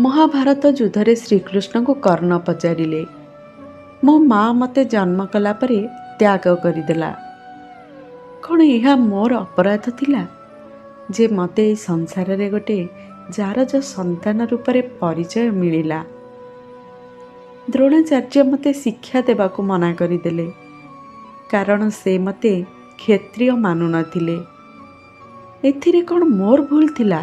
ମହାଭାରତ ଯୁଦ୍ଧରେ ଶ୍ରୀକୃଷ୍ଣଙ୍କୁ କର୍ଣ୍ଣ ପଚାରିଲେ, ମୋ ମା ମୋତେ ଜନ୍ମ କଲା ପରେ ତ୍ୟାଗ କରିଦେଲା, କ'ଣ ଏହା ମୋର ଅପରାଧ ଥିଲା ଯେ ମୋତେ ଏଇ ସଂସାରରେ ଗୋଟେ ଜାରଜ ସନ୍ତାନ ରୂପରେ ପରିଚୟ ମିଳିଲା? ଦ୍ରୋଣାଚାର୍ଯ୍ୟ ମୋତେ ଶିକ୍ଷା ଦେବାକୁ ମନା କରିଦେଲେ, କାରଣ ସେ ମୋତେ କ୍ଷତ୍ରିୟ ମାନୁନଥିଲେ। ଏଥିରେ କ'ଣ ମୋର ଭୁଲ ଥିଲା?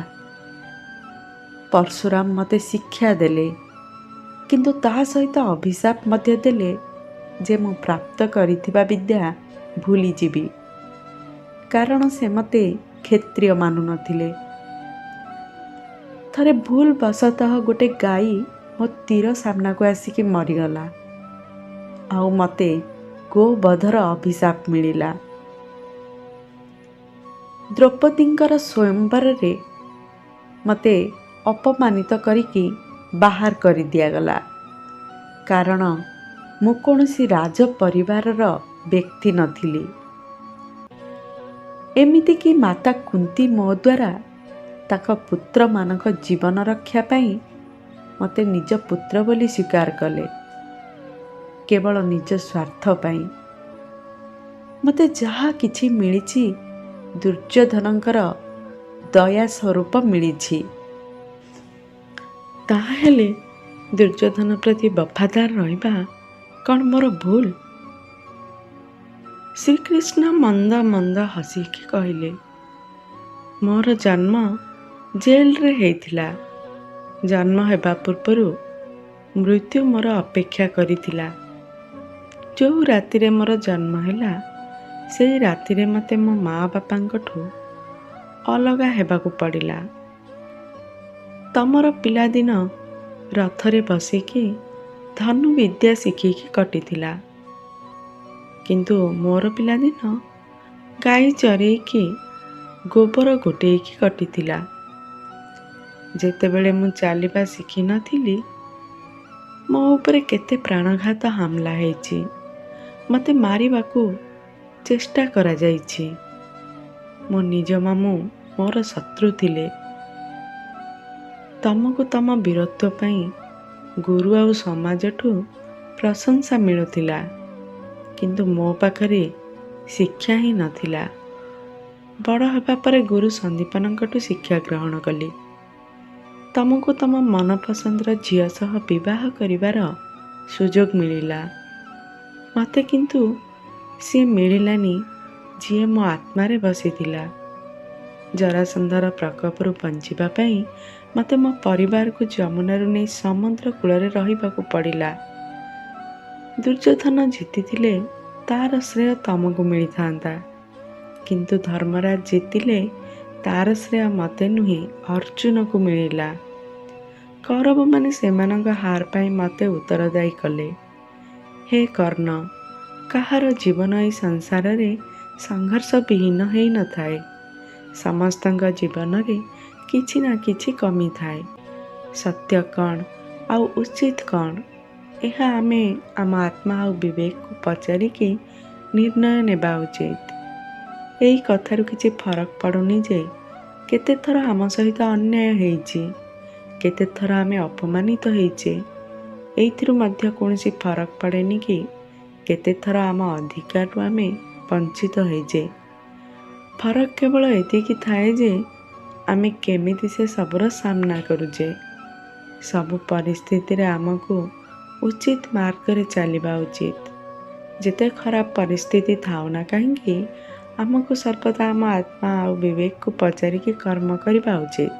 ପରଶୁରାମ ମୋତେ ଶିକ୍ଷା ଦେଲେ, କିନ୍ତୁ ତା ସହିତ ଅଭିଶାପ ମଧ୍ୟ ଦେଲେ ଯେ ମୁଁ ପ୍ରାପ୍ତ କରିଥିବା ବିଦ୍ୟା ଭୁଲିଯିବି, କାରଣ ସେ ମୋତେ କ୍ଷତ୍ରିୟ ମାନୁନଥିଲେ। ଥରେ ଭୁଲ ବଶତଃ ଗୋଟେ ଗାଈ ମୋ ତୀର ସାମ୍ନାକୁ ଆସିକି ମରିଗଲା, ଆଉ ମୋତେ ଗୋବଧର ଅଭିଶାପ ମିଳିଲା। ଦ୍ରୌପଦୀଙ୍କର ସ୍ୱୟଂବରରେ ମୋତେ ଅପମାନିତ କରିକି ବାହାର କରିଦିଆଗଲା, କାରଣ ମୁଁ କୌଣସି ରାଜ ପରିବାରର ବ୍ୟକ୍ତି ନଥିଲି। ଏମିତିକି ମାତା କୁନ୍ତି ମୋ ଦ୍ୱାରା ତାଙ୍କ ପୁତ୍ରମାନଙ୍କ ଜୀବନ ରକ୍ଷା ପାଇଁ ମୋତେ ନିଜ ପୁତ୍ର ବୋଲି ସ୍ୱୀକାର କଲେ, କେବଳ ନିଜ ସ୍ୱାର୍ଥ ପାଇଁ। ମୋତେ ଯାହା କିଛି ମିଳିଛି ଦୁର୍ଯ୍ୟୋଧନଙ୍କର ଦୟା ସ୍ୱରୂପ ମିଳିଛି। ତାହେଲେ ଦୁର୍ଯ୍ୟୋଧନ ପ୍ରତି ବଫାଦାର ରହିବା କ'ଣ ମୋର ଭୁଲ? ଶ୍ରୀକୃଷ୍ଣ ମନ୍ଦ ମନ୍ଦ ହସିକି କହିଲେ, ମୋର ଜନ୍ମ ଜେଲରେ ହେଇଥିଲା। ଜନ୍ମ ହେବା ପୂର୍ବରୁ ମୃତ୍ୟୁ ମୋର ଅପେକ୍ଷା କରିଥିଲା। ଯେଉଁ ରାତିରେ ମୋର ଜନ୍ମ ହେଲା, ସେଇ ରାତିରେ ମୋତେ ମୋ ମା ବାପାଙ୍କଠୁ ଅଲଗା ହେବାକୁ ପଡ଼ିଲା। ତମର ପିଲାଦିନ ରଥରେ ବସିକି ଧନୁବିଦ୍ୟା ଶିଖିକି କଟିଥିଲା, କିନ୍ତୁ ମୋର ପିଲାଦିନ ଗାଈ ଚରେଇକି ଗୋବର ଗୋଟେଇକି କଟିଥିଲା। ଯେତେବେଳେ ମୁଁ ଚାଲିବା ଶିଖିନଥିଲି, ମୋ ଉପରେ କେତେ ପ୍ରାଣଘାତ ହାମଲା ହେଇଛି, ମୋତେ ମାରିବାକୁ ଚେଷ୍ଟା କରାଯାଇଛି। ମୋ ନିଜ ମାମୁଁ ମୋର ଶତ୍ରୁ ଥିଲେ। ତମକୁ ତମ ବୀରତ୍ୱ ପାଇଁ ଗୁରୁ ଆଉ ସମାଜଠୁ ପ୍ରଶଂସା ମିଳୁଥିଲା, କିନ୍ତୁ ମୋ ପାଖରେ ଶିକ୍ଷା ହିଁ ନଥିଲା। ବଡ଼ ହେବା ପରେ ଗୁରୁ ସନ୍ଦୀପନଙ୍କଠୁ ଶିକ୍ଷା ଗ୍ରହଣ କଲି। ତମକୁ ତମ ମନପସନ୍ଦର ଝିଅ ସହ ବିବାହ କରିବାର ସୁଯୋଗ ମିଳିଲା, ମୋତେ କିନ୍ତୁ ସିଏ ମିଳିଲାନି ଯିଏ ମୋ ଆତ୍ମାରେ ବସିଥିଲା। ଜରାସନ୍ଧର ପ୍ରକୋପରୁ ବଞ୍ଚିବା ପାଇଁ ମୋତେ ମୋ ପରିବାରକୁ ଯମୁନାରୁ ନେଇ ସମୁଦ୍ର କୂଳରେ ରହିବାକୁ ପଡ଼ିଲା। ଦୁର୍ଯ୍ୟୋଧନ ଜିତିଥିଲେ ତାର ଶ୍ରେୟ ତମକୁ ମିଳିଥାନ୍ତା, କିନ୍ତୁ ଧର୍ମରାଜ ଜିତିଲେ ତାର ଶ୍ରେୟ ମୋତେ ନୁହେଁ ଅର୍ଜୁନକୁ ମିଳିଲା। କୌରବମାନେ ସେମାନଙ୍କ ହାର ପାଇଁ ମୋତେ ଉତ୍ତରଦାୟୀ କଲେ। ହେ କର୍ଣ୍ଣ, କାହାର ଜୀବନ ଏଇ ସଂସାରରେ ସଂଘର୍ଷ ବିହୀନ ହେଇନଥାଏ। ସମସ୍ତଙ୍କ ଜୀବନରେ କିଛି ନା କିଛି କମି ଥାଏ। ସତ୍ୟ କ'ଣ ଆଉ ଉଚିତ କ'ଣ, ଏହା ଆମେ ଆମ ଆତ୍ମା ଆଉ ବିବେକକୁ ପଚାରିକି ନିର୍ଣ୍ଣୟ ନେବା ଉଚିତ। ଏଇ କଥାରୁ କିଛି ଫରକ ପଡ଼ୁନି ଯେ କେତେଥର ଆମ ସହିତ ଅନ୍ୟାୟ ହେଇଛି, କେତେଥର ଆମେ ଅପମାନିତ ହେଇଛେ। ଏଇଥିରୁ ମଧ୍ୟ କୌଣସି ଫରକ ପଡ଼େନି କି କେତେଥର ଆମ ଅଧିକାରରୁ ଆମେ ବଞ୍ଚିତ ହେଇଛେ। ଫରକ କେବଳ ଏତିକି ଥାଏ ଯେ ଆମେ କେମିତି ସେ ସବୁର ସାମ୍ନା କରୁଛେ। ସବୁ ପରିସ୍ଥିତିରେ ଆମକୁ ଉଚିତ ମାର୍ଗରେ ଚାଲିବା ଉଚିତ। ଯେତେ ଖରାପ ପରିସ୍ଥିତି ଥାଉ ନା କାହିଁକି, ଆମକୁ ସର୍ବଦା ଆମ ଆତ୍ମା ଆଉ ବିବେକକୁ ପଚାରିକି କର୍ମ କରିବା ଉଚିତ।